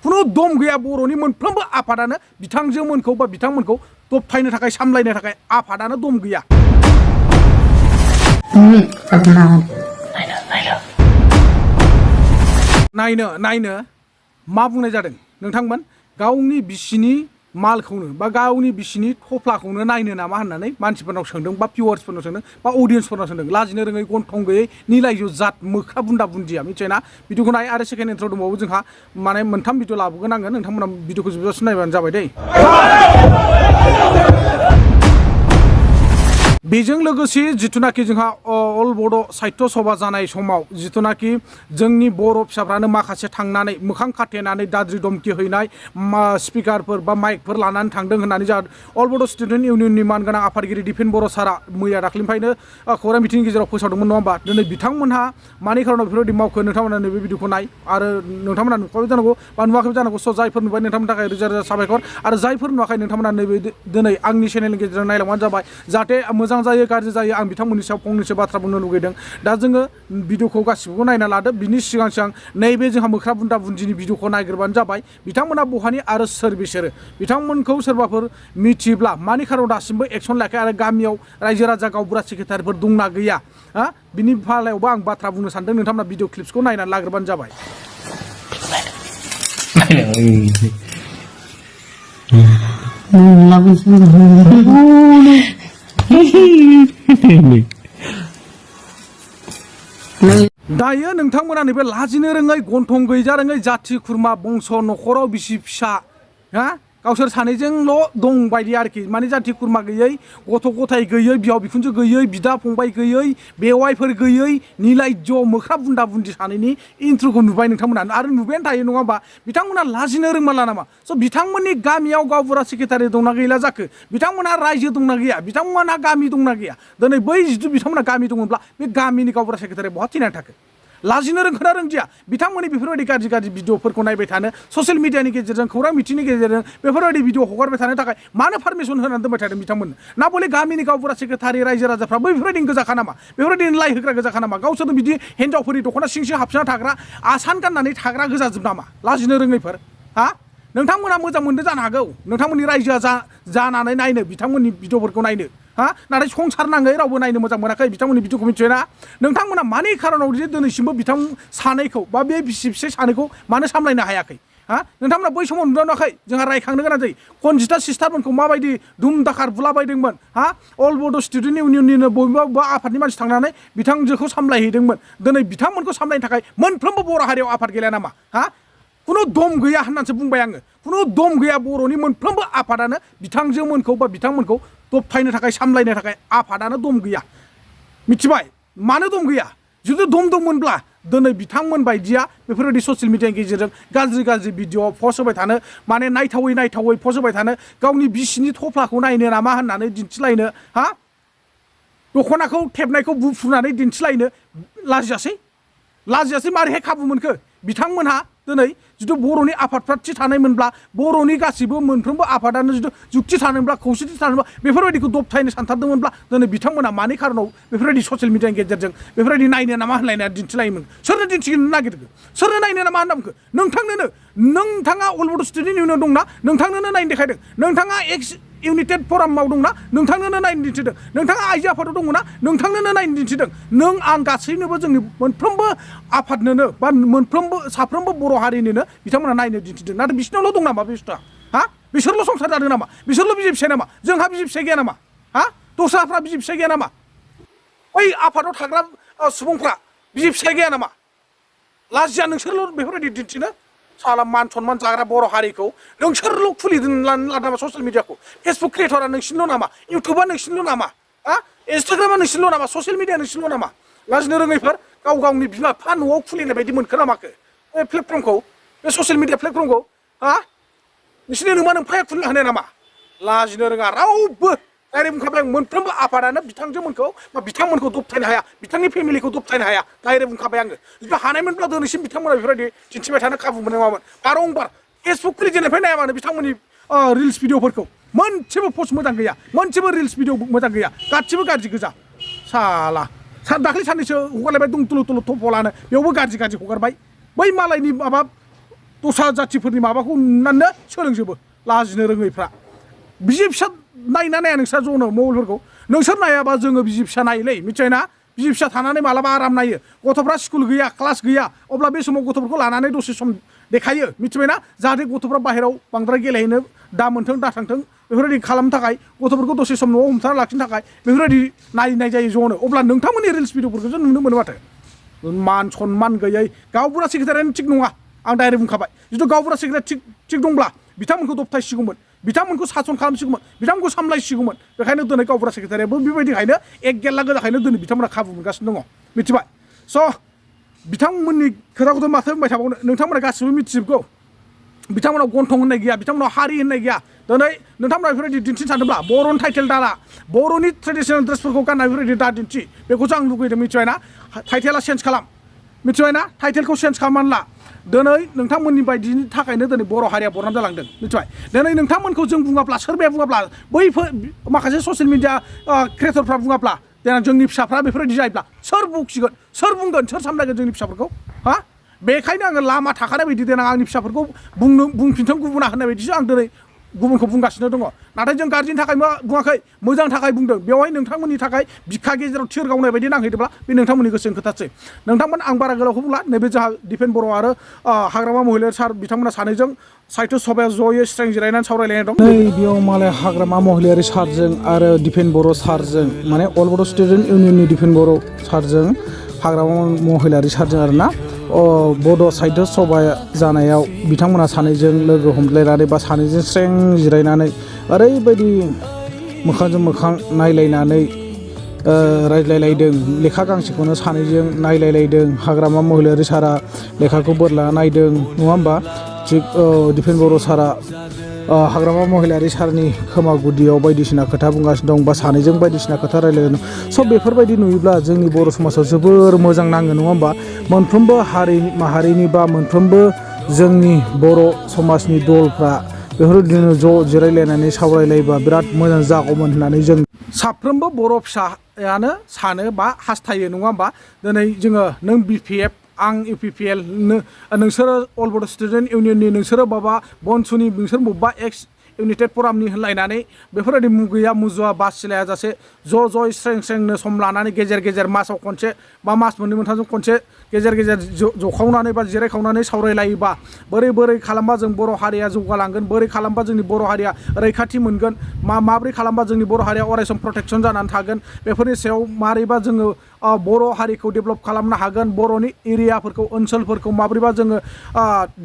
खुनु दम गैया बर'नि मोनफ्रोमबो आफादानो बिथांजोमोनखौ बा बिथांमोनखौ दबथायनो थाखाय सामलायनो थाखाय आफादानो दम गैया नायनो मा बुंनाय जादों नोंथांमोन गावनि बिसिनि मालखौनो बा गावनि बिसिनि थफ्लाखौनो नायनो नामा होननानै मानसिफोरनाव सोंदों बा भिउवार्सफोरनाव सोंदों बा अडियेन्सफोरनाव सोंदों लाजिनो रोङै गन्थं गैयै निलायजु जात मोख्रा बुन्दा बुन्दिया मिथिबायना भिडिअखौ नाय आरो सेकेन्ड इन्ट्र दंबावो जोंहा माने मोनथाम भिडिअ लाबोगोन आङो नोंथांमोना भिडिअखौ जोबजासिम नायबानो जाबाय दै बेजों लोगोसे जिथुनाखि जोंहा अल बड' साहित्य सभा जानाय समाव जिथुनाखि जोंनि बर' फिसाफ्रानो माखासे थांनानै मोखां खाथेनानै दाद्रि धमखि हैनाय स्पिकारफोर बा माइकफोर लानानै थांदों होननानै जोंहा अल बड' स्टुडेन्ट इउनियननि मानगोनां आफादगिरि दिपेन बर' सारा मैया दाख्लिनिफ्रायनो खौरां बिथिंनि गेजेराव फोसावदोंमोन नङा होमबा दिनै बिथांमोनहा मानि खारनाव बेफोरबायदि मावखो नोंथांमोना नैबे भिडिअखौ नाय आरो नोंथांमोना नुखाबाय जानांगौ बा नुवाखैबो जानांगौ स' जायफोर नुबाय नोंथांमोननि थाखाय रोजा रोजा साबायखर आरो जायफोर नुवाखै नोंथांमोना नैबे दिनै आंनि चेनेलनि गेजेरजों नायलांबानो जाबाय जाहाथे मोजां जायो गाज्रि जायो आं बिथांमोननि सायाव फंनैसो बाथ्रा बुंनो लुगैदों दा जोङो भिडिअखौ गासिबो नायना लादो बिनि सिगां नैबे जोंहा मोख्रा बुन्दा बुन्दिनि भिडिअखौ नायग्रोबानो जाबाय बिथांमोना बहानि आरो सोर बिसोरो बिथांमोनखौ सोरबाफोर मिथिब्ला मानि खारनाव दासिमबो एक्सन लायाखै आरो गामियाव रायजो राजा गावबुरा सेक्रेटारिफोर दंना गैया बिनि फालायावबो आं बाथ्रा बुंनो सानदों नोंथांमोना भिडिअ क्लिप्सखौ नायनानै लाग्रोबानो जाबाय दायो नोंथांमोना नैबे लाजिनो रोङै गन्थं गैजा रोङै जाथि खुरमा बंस न'खराव बिसि फिसा गावसोर सानैजोंल' दं बायदि आरोखि माने जाथि खुरमा गैयै गथ' गथाय गैयै बिहाव बिखुनजो गैयै बिदा फंबाय गैयै बेवाइफोर गैयै निलायज मोख्रा बुन्दा बुन्दि सानैनि इन्ट्र'खौ नुबाय नोंथांमोना आरो नुबायानो थायो नङा होमबा बिथांमोना लाजिनो रोंमारला नामा स' बिथांमोननि गामियाव गावबुरा सेक्रेटारि दंना गैला जाखो बिथांमोनहा रायजो दंना गैया बिथांमोनहा गामि दंना गैया दिनै बै जिथु बिथांमोना गामि दंमोनब्ला बे गामिनि गावबुरा सेक्रेटारि बहा थैनानै थाखो लाजिनो रोंखोना रोंदिया बिथांमोननि बेफोरबायदि गाज्रि भिडिअफोरखौ नायबाय थानो ससियेल मिडियानि गेजेरजों खौरां मिथिंनि गेजेरजों बेफोरबायदि भिडिअ हगारबाय थानो थाखाय मानो पारमिसन होनानै दोनबाय थादों बिथांमोननो ना बले गामिनि गावबुरा सेक्रेटारि रायजो राजाफ्रा बेफोरबायदिनो गोजाखा नामा बेफोरबायदिनो लाइ होग्रा गोजाखा नामा गावसोरनो बिदि हिन्जावफोरनि दख'ना सिं हाबसोना थाग्रा आसान गाननानै थाग्रा गोजाजोब नामा लाजिनो रोङैफोर नोंथांमोना मोजां मोनदों जानो हागौ नोंथांमोननि रायजोआ जानानै नायनो बिथांमोननि भिडिअफोरखौ नायनो नाथाय संसार नाङै रावबो नायनो मोजां मोनाखै बिथांमोननि भिडिअखौ मिथियोना नोंथांमोना मानि खारनाव जे दिनैसिमबो बिथां सानैखौ बा बे बिसि फिसाय सानैखौ मानो सामलायनो हायाखै नोंथांमोना बै समाव नुदानाखै जोंहा रायखांनो गोनां जायो कनजिता सिस्टारमोनखौ माबायदि दुम दाखार बुलाबायदोंमोन अल बड' स्टुडेन्ट इउनियननिनो बबेबा आफादनि मानसि थांनानै बिथांजोखौ सामलायहैदोंमोन दिनै बिथांमोनखौ सामलायनो थाखाय मोनफ्रोमबो बर' हारियाव आफाद गैला नामा खुनु दम गैया होननानैसो बुंबाय आङो खुनु दम गैया बर'नि मोनफ्रोमबो आफादानो बिथांजोमोनखौ बा बिथांमोनखौ दबथायनो थाखाय सामलायनो थाखाय आफादानो दम गैया मिथिबाय मानो दम गैया जुदि दम दंमोनब्ला दिनै बिथांमोन बायदिया बेफोरबायदि ससियेल मिडियानि गेजेरजों गाज्रि भिडिअ पस्ट होबाय थानो माने नायथावै पस्ट होबाय थानो गावनि बिसिनि थफ्लाखौ नायनो नामा होननानै दिन्थिलायनो दख'नाखौ थेबनायखौ बुफुनानै दिन्थिलायनो लाजियासै मारैहाय खाबु मोनखो बिथांमोनहा दिनै जुदि बर'नि आफादफ्रा थि थानायमोनब्ला बर'नि गासिबो मोनफ्रोमबो आफादानो जुदि जुक्ति थानोब्ला खौसेथि थानोब्ला बेफोरबायदिखौ दबथायनो सानथारदोंमोनब्ला दिनै बिथांमोना मानि खारनाव बेफोरबायदि ससियेल मिडियानि गेजेरजों बेफोरबायदि नायनो नामा होनलायनाया दिन्थिलायोमोन सोरनो दिन्थिनो नागिरदों सोरनो नायनो नामा होनना बुंखो नोंथाङा अल बड' स्टुडेन्ट इउनियन दंना नोंथांनोनो नायनो देखायदों नोंथाङा एक्स इउनाइटेड फरामाव दंना नोंथांनोनो नायनो दिन्थिदों नोंथाङा आइजो आफादाव दंना नोंथांनोनो नायनो दिन्थिदों नों आं गासैनोबो जोंनि मोनफ्रोमबो आफादनोनो बा साफ्रोमबो बर' हारिनोनो बिथांमोना नायनो दिन्थिदों नाथाय बिसोरनावल' दं नामा बे बुस्थुआ बिसोरल' संसार जादों नामा बिसोरल' बिसि फिसाय नामा जोंहा बिसि फिसाय गैया नामा दस्राफ्रा बिसि फिसाय गैया नामा बै आफादाव थाग्रा सुबुंफ्रा बिसि फिसाय गैया नामा लाजिया नोंसोरल' बेफोरबायदि दिन्थिनो साला मान सनमान जाग्रा बर' हारिखौ नोंसोरल' खुलिदों नामा ससियेल मिडियाखौ फेसबुक क्रिएटरा नोंसिनिल' नामा इउटुबा नोंसिनिल' नामा इन्सटाग्रामा नोंसिनिल' नामा ससियेल मिडिया नोंसिनिल' नामा लाजिनो रोङैफोर गावनि बिमा बिफा न'आव खुलिनाय बायदि मोनखो नामाखो बे प्लेटफर्मखौ बे ससियेल मिडिया प्लेटफर्मखौ नोंसिनि नोंमा नोंफाया खुलिनो हानाय नामा लाजिनो रोङा रावबो डाइरेक्ट बुंखाबाय आं मोनफ्रोमबो आफादानो बिथांजोमोनखौ बा बिथांमोनखौ दबथायनो हाया बिथांनि फेमिलिखौ दबथायनो हाया डाइरेक्ट बुंखाबाय आङो जुदि हानायमोनब्ला दिनैसिम बिथांमोना बेफोरबायदि दिन्थिबाय थानो खाबु मोननाय नङामोन बारंबार फेसबुक खुलिजेननायनिफ्राय नायाबानो बिथांमोननि रिल्स भिडिअफोरखौ मोनसेबो पस्ट मोजां गैया मोनसेबो रिल्स भिडिअ मोजां गैया गासिबो गाज्रि गोजा साला दाख्लै साननैसो हगारलायबाय दं तुलु थप लानो बेयावबो गाज्रि हगारबाय बै मालायनि माबा दस्रा जाथिफोरनि माबाखौ नुनानैनो सोलोंजोबो लाजिनो रोङैफ्रा बिसि फिसा नायना नाया नोंस्रा ज'नो मबाइलफोरखौ नोंसोर नायाबा जोङो बिसि फिसा नायोलै मिथिबायना बिसि फिसा थानानै मालाबा आराम नायो गथ'फ्रा स्कुल गैया क्लास गैया अब्ला बे समाव गथ'फोरखौ लानानै दसे सम देखायो मिथिबायना जाहाथे गथ'फ्रा बाहेराव बांद्राय गेलेहैनो दा मोनथों दा थांथों बेफोरबायदि खालामनो थाखाय गथ'फोरखौ दसे सम न'आव हमथाना लाखिनो थाखाय बेफोरबायदि नायनाय जायो ज'नो अब्ला नोंथांमोननि रिल्स भिडिअफोरखौ जों नुनो मोनो माथो मान सनमान गैयै गावबुरा सेक्रेटारियानो थिग नङा आं डाइरेक्ट बुंखाबाय जुदि गावबुरा सेक्रेटारि थिग दंब्ला बिथांमोनखौ दबथायसिगौमोन बिथांमोनखौ सासन खालामसिगौमोन बिथांमोनखौ सामलायसिगौमोन बेखायनो दिनै गावबुरा सेक्रेटारियाबो बेबायदिखायनो एक गेल्ला गोजाखायनो दिनै बिथांमोना खाबु मोनगासिनो दङ मिथिबाय स' बिथांमोननि खोथाखौथ' माथो बुंबाय थाबावनो नोंथांमोना गासिबो मिथिजोबगौ बिथांमोनाव गन्थं होननाय गैया बिथांमोनाव हारि होननाय गैया दिनै नोंथांमोना बेफोरबायदि दिन्थिनो सानदोंब्ला बर'नि टाइटेल दाला बर'नि ट्रेडिसनेल ड्रेसफोरखौ गाननाय बेफोरबायदि दा दिन्थि बेखौसो आं लुगैदों मिथिबायना टाइटेला चेन्ज खालाम मिथिबायना टाइटेलखौ चेन्ज खालामनानै ला दिनै नोंथांमोननि बायदिनि थाखायनो दिनै बर' हारिया बरनाम जालांदों मिथिबाय दिनै नोंथांमोनखौ जों बुङाब्ला सोरबाया बुङाब्ला बैफोर माखासे ससियेल मिडिया क्रियेटरफ्रा बुङाब्ला देनां जोंनि फिसाफ्रा बेफोरबायदि जायोब्ला सोर बुंसिगोन सोर बुंगोन सोर सामलायगोन जोंनि फिसाफोरखौ हा बेखायनो आङो लामा थाखानाय बायदि देनां आंनि फिसाफोरखौ बुंफिनथों गुबुना होननाय बायदिसो आं दिनै गुबुनखौ बुंगासिनो दङ नाथाय जों गाज्रिनि थाखाय बुङाखै मोजांनि थाखाय बुंदों बेवहाय नोंथांमोननि थाखाय बिखा गेजेराव थिर गावनाय बायदि नांहैदोंब्ला बे नोंथांमोननि गोसोनि खोथासै नोंथांमोन आं बारा गोलावखौ बुंला नैबे जोंहा दिपेन बर' आरो हाग्रामा महिलारि सार बिथांमोना सानैजों साहित्य सभायाव ज'यै स्ट्रें जिरायनानै सावरायलायनाय दं नै बेयाव मालाय हाग्रामा महिलारि सारजों आरो दिपेन बर' सारजों माने अल बड' स्टुडेन्ट इउनियननि दिपेन बर' सारजों हाग्रामा महिलारि सारजों आरोना बड' साहित्य सभा जानायाव बिथांमोना सानैजों लोगो हमलायनानै बा सानैजों स्रें जिरायनानै ओरैबायदि मोखांजों मोखां नायलायनानै रायज्लायलायदों लेखा गांसेखौनो सानैजों नायलायलायदों हाग्रामा महिलारि सारा लेखाखौ बोरला नायदों नङा होमबा थिग दिपेन बर' सारा हाग्रामा महिलारि सारनि खोमा गुदियाव बायदिसिना खोथा बुंगासिनो दं बा सानैजों बायदिसिना खोथा रायलायदों स' बेफोरबायदि नुयोब्ला जोंनि बर' समाजाव जोबोर मोजां नाङो नङा होमबा मोनफ्रोमबो हारि माहारिनि बा मोनफ्रोमबो जोंनि बर' समाजनि दलफ्रा बेफोरबायदिनो ज' जिरायलायनानै सावरायलायबा बिराद मोजां जागौमोन होननानै जों साफ्रोमबो बर' फिसायानो सानो बा हास्थायो नङा होमबा दिनै जोङो नों BPF आं UPPL नोंसोरो अल बड' स्टुडेन्ट इउनियननि नोंसोरो माबा बनसुनि नोंसोर बबेबा एक्स इउनाइटेड फरामनि होनलायनानै बेफोरबायदि मुगैया मुजुवा बासिलाया जासे ज' स्रें स्रेंनो सम लानानै गेजेर गेजेर मासाव खनसे बा मास मोननै मोनथामजों खनसे गेजेर गेजेर जखावनानै बा जिरायखावनानै सावरायलायोबा बोरै खालामबा जों बर' हारिया जौगालांगोन बोरै खालामबा जोंनि बर' हारिया रैखाथि मोनगोन माबोरै खालामबा जोंनि बर' हारिया अरायसम प्रटेक्सन जानानै थागोन बेफोरनि सायाव मारैबा जोङो बर' हारिखौ डेभेलप खालामनो हागोन बर'नि एरियाफोरखौ ओनसोलफोरखौ माबोरैबा जोङो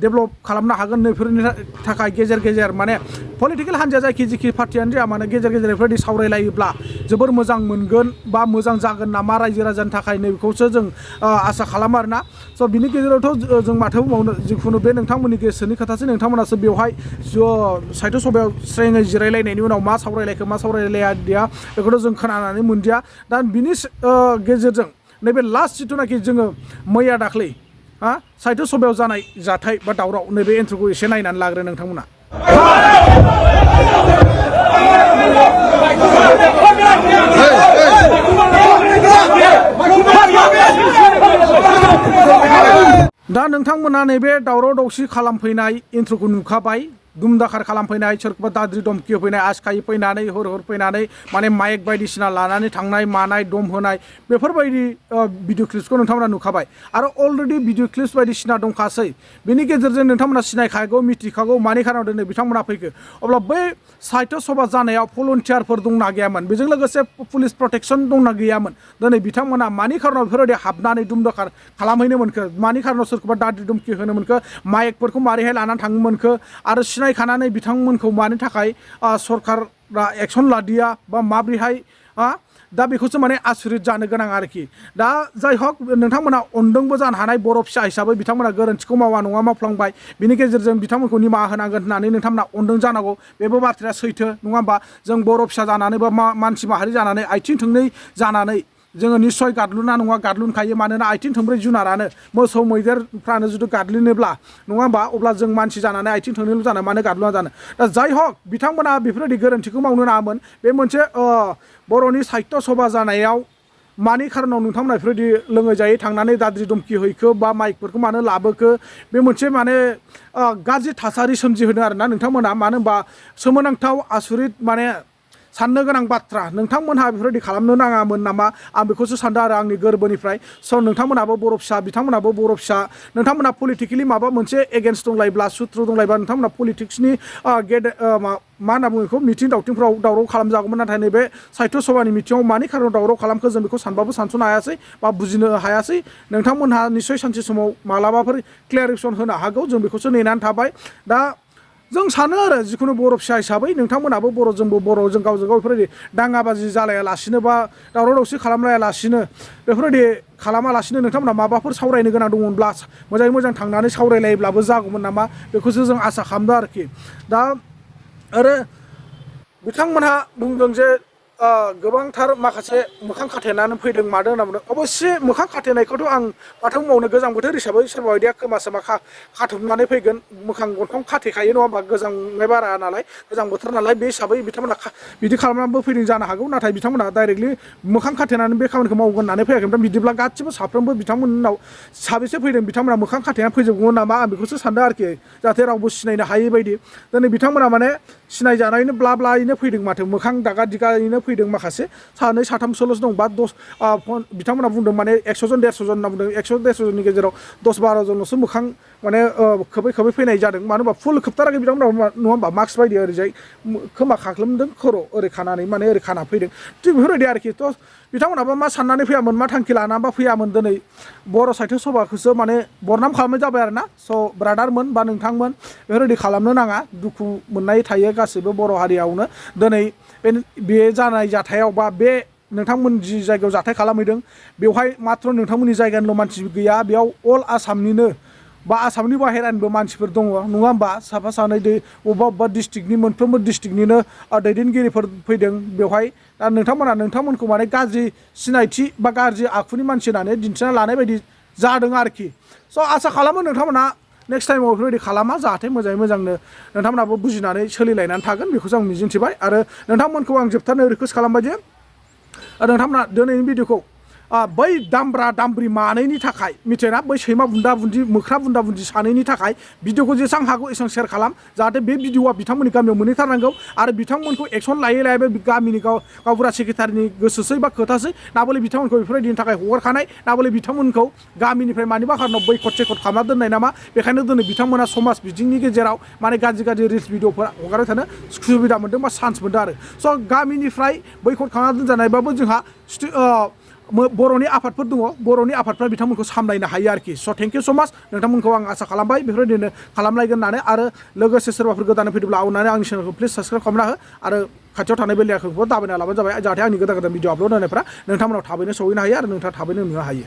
डेभेलप खालामनो हागोन नैफोरनि थाखाय गेजेर गेजेर माने पलिटिकेल हान्जाया जायखि पार्टियानो जाया माने गेजेर गेजेर बेफोरबायदि सावरायलायोब्ला जोबोर मोजां मोनगोन बा मोजां जागोन नामा रायजो राजानि थाखाय नैबेखौसो जों आसा खालामो आरोना स' बिनि गेजेरावथ' जों माथो बुंबावनो जिखुनु बे नोंथांमोननि गोसोनि खोथासो नोंथांमोनासो बेवहाय साहित्य सभायाव स्रेङै जिरायलायनायनि उनाव मा सावरायलायखो मा सावरायलाया बेखौथ' जों खोनानानै मोनदिया दा बिनि गेजेरजों नैबे लास्ट जिथुनाखि जोङो मैया दाख्लै साहित्य सभायाव जानाय जाथाय बा दावराव नैबे एन्ट्रिखौ एसे नायनानै लाग्रो नोंथांमोना दा नोंथांमोना नैबे दावराव दावसि खालामफैनाय इन्ट्र'खौ नुखाबाय दुमदाखार खालामफैनाय सोरखौबा दाद्रि दमखि होफैनाय आसखायै फैनानै हर फैनानै माने माइक बायदिसिना लानानै थांनाय मानाय दम होनाय बेफोरबायदि भिडिअ क्लिप्सखौ नोंथांमोना नुखाबाय आरो अलरेडि भिडिअ क्लिप्स बायदिसिना दंखासै बेनि गेजेरजों नोंथांमोना सिनायखागौ मिथिखागौ मानि खारनाव दिनै बिथांमोना फैखो अब्ला बै साहित्य सभा जानायाव भलन्टियारफोर दंना गैयामोन बेजों लोगोसे पुलिस प्रटेक्सन दंना गैयामोन दिनै बिथांमोना मानि खारनाव बेफोरबायदि हाबनानै दुमदाखार खालामहैनो मोनखो मानि खारनाव सोरखौबा दाद्रि दमखि होनो मोनखो माइकफोरखौ मारैहाय लानानै थांनो मोनखो आरो सिनायखानानै बिथांमोनखौ मानि थाखाय सरकारा एक्सन लादिया बा माब्रैहाय दा बेखौसो माने आसरित जानो गोनां आरोखि दा जाय हक नोंथांमोना अनदोंबो जानो हानाय बर' फिसा हिसाबै बिथांमोना गोरोन्थिखौ मावा नङा मावफ्लांबाय बिनि गेजेरजों बिथांमोनखौ निमाहा होनांगोन होननानै नोंथांमोना अनदों जानांगौ बेबो बाथ्राया सैथो नङा होमबा जों बर' फिसा जानानै बा मानसि माहारि जानानै आथिं थोंनै जानानै जोङो निस्सय गादलुना नङा गादलुनखायो मानोना आथिं थोंब्रै जुनारानो मोसौ मैदेरफ्रानो जुदि गादलिनोब्ला नङा होमबा अब्ला जों मानसि जानानै आथिं थोंनैल' जानो मानो गादलुना जानो दा जाय हक बिथांमोना बेफोरबायदि गोरोन्थिखौ मावनो नाङामोन बे मोनसे बर'नि साहित्य सभा जानायाव मानि खारनाव नोंथांमोना बेफोरबायदि लोङै जायै थांनानै दाद्रि दुमखि हैखो बा माइकफोरखौ मानो लाबोखो बे मोनसे माने गाज्रि थासारि सोमजिहोदों आरोना नोंथांमोना मानो होनबा सोमोनांथाव आसुरित माने साननो गोनां बाथ्रा नोंथांमोनहा बेफोरबायदि खालामनो नाङामोन नामा आं बेखौसो सानदों आरो आंनि गोरबोनिफ्राय स' नोंथांमोनाबो बर' फिसा बिथांमोनाबो बर' फिसा नोंथांमोना पलिटिकेलि माबा मोनसे एगेन्स्ट दंलायब्ला सुथ्रु दंलायब्ला नोंथांमोना पलिटिक्सनि मा होनना बुङो बेखौ मिथिं दावथिंफ्राव दावराव खालामजागौमोन नाथाय नैबे साहित्य सभानि मिथिङाव मानि खारनाव दावराव खालामखो जों बेखौ सानबाबो सानस'नो हायासै बा बुजिनो हायासै नोंथांमोनहा निस्सय सानसे समाव मालाबाफोर क्लियारेसन होनो हागौ जों बेखौसो नेनानै थाबाय दा जों सानो आरो जिखुनु बर' फिसा हिसाबै नोंथांमोनाबो बर' जोंबो बर' जों गावजों गाव बेफोरबायदि दाङाबाजि जालायालासिनो बा दावराव दावसि खालामलायालासिनो बेफोरबायदि खालामालासिनो नोंथांमोना माबाफोर सावरायनो गोनां दंमोनब्ला मोजाङै मोजां थांनानै सावरायलायोब्लाबो जागौमोन नामा बेखौसो जों आसा खालामदों आरोखि दा आरो बिथांमोनहा बुंदों जे गोबांथार माखासे मोखां खाथेनानै फैदों मादों होनना बुंदों अबस्से मोखां खाथेनायखौथ' आं माथो बुंबावनो गोजां बोथोर हिसाबै सोरबा बायदिया खोमा सोमा खाथुमनानै फैगोन मोखां गन्थं खाथेखायो नङा होमबा गोजांनाय बारा नालाय गोजां बोथोर नालाय बे हिसाबै बिथांमोना बिदि खालामनानैबो फैदों जानो हागौ नाथाय बिथांमोना डाइरेक्टलि मोखां खाथेनानै बे खामानिखौ मावगोन होननानै फैयाखैमोन बिदिब्ला गासिबो साफ्रोमबो बिथांमोननाव साबेसे फैदों बिथांमोना मोखां खाथेनानै फैजोबगौमोन नामा आं बेखौसो सानदों आरोखि जाहाथे रावबो सिनायनो हायै बायदि दिनै बिथांमोना माने सिनायजानायनो ब्ला ब्लायैनो फैदों माथो मोखां दागा दिगायैनो फैदों माखासे सानै साथामसोल'सो दं बा बिथांमोना बुंदों माने 100 जन 150 जन होनना बुंदों 100-150 जननि गेजेराव 10-12 जनल'सो मोखां माने खोबै खोबै फैनाय जादों मानो होनबा फुल खोबथाराखै बिथांमोना नङा होमबा मास्क बायदि ओरैजाय खोमा खाख्लोमदों खर' ओरै खानानै माने ओरै खाना फैदों थिग बेफोरबायदि आरोखि थ' बिथांमोनाबा मा साननानै फैयामोन मा थांखि लानानैबा फैयामोन दिनै बर' साहित्य सभाखौसो माने बरनाम खालामनाय जाबाय आरो ना स' ब्रादारमोन बा नोंथांमोन बेफोरबायदि खालामनो नाङा दुखु मोननाय थायो गासैबो बर' हारियावनो दिनै बे जानाय जाथायाव बा बे नोंथांमोन जि जायगायाव जाथाय खालामहैदों बेवहाय माथ्र नोंथांमोननि जायगानिल' मानसि गैया बेयाव अल आसामनिनो बा आसामनि बाहेरानिबो मानसिफोर दङ नङा होमबा साफा सानै अबेबा डिस्ट्रिक्टनि मोनफ्रोमबो डिस्ट्रिक्टनिनो दैदेनगिरिफोर फैदों बेवहाय दा नोंथांमोनखौ माने गाज्रि सिनायथि बा गाज्रि आखुनि मानसि होननानै दिन्थिना लानाय बायदि जादों आरोखि स' आसा खालामो नोंथांमोना नेक्स्ट टाइमाव बेफोरबायदि खालामा जाहाथे मोजाङै मोजांनो नोंथांमोनाबो बुजिनानै सोलिलायनानै थागोन बेखौसो आं मिजिंथिबाय आरो नोंथांमोनखौ आं जोबथारनो रिकुवेस्ट खालामबाय जे नोंथांमोना दिनैनि भिडिअखौ बै दामब्रा दामब्रि मानैनि थाखाय मिथिबायना बै सैमा बुन्दा बुन्दि मोख्रा बुन्दा बुन्दि सानैनि थाखाय भिडिअखौ जेसेबां हागौ एसेबां शेयार खालाम जाहाथे बे भिडिअआ बिथांमोननि गामियाव मोनहैथारनांगौ आरो बिथांमोनखौ एक्सन लायै लायै बे गामिनि गावबुरा सेक्रेटारिनि गोसोसै बा खोथासै नाबले बिथांमोनखौ बेफोरबायदिनि थाखाय हगारखानाय नाबले बिथांमोनखौ गामिनिफ्राय मानिबा खारनाव बैकट सेकट खालामना दोननाय नामा बेखायनो दिनै बिथांमोना समाज बिजोंनि गेजेराव माने गाज्रि गाज्रि रिल्स भिडिअफोर हगारबाय थानो सुबिदा मोन्दों बा चान्स मोन्दों आरो स' गामिनिफ्राय बैकट खालामना दोनजानायबाबो जोंहा बर'नि आफादफोर दङ बर'नि आफादफ्रा बिथांमोनखौ सामलायनो हायो आरोखि स' थेंक इउ स' माच नोंथांमोनखौ आं आसा खालामबाय बेफोरबायदिनो खालामलायगोन होननानै आरो लोगोसे सोरबाफोर गोदानै फैदोंब्ला अननानै आंनि चेनेलखौ प्लिज साबस्क्राइब खालामना हो आरो खाथियाव थानाय बेल आइकनखौ दाबायना लाबानो जाबाय जाहाथे आंनि गोदान गोदान भिडिअ आपल'ड होनायफ्रा नोंथांमोनाव थाबैनो सहैनो हायो आरो नोंथाङा थाबैनो नुनो हायो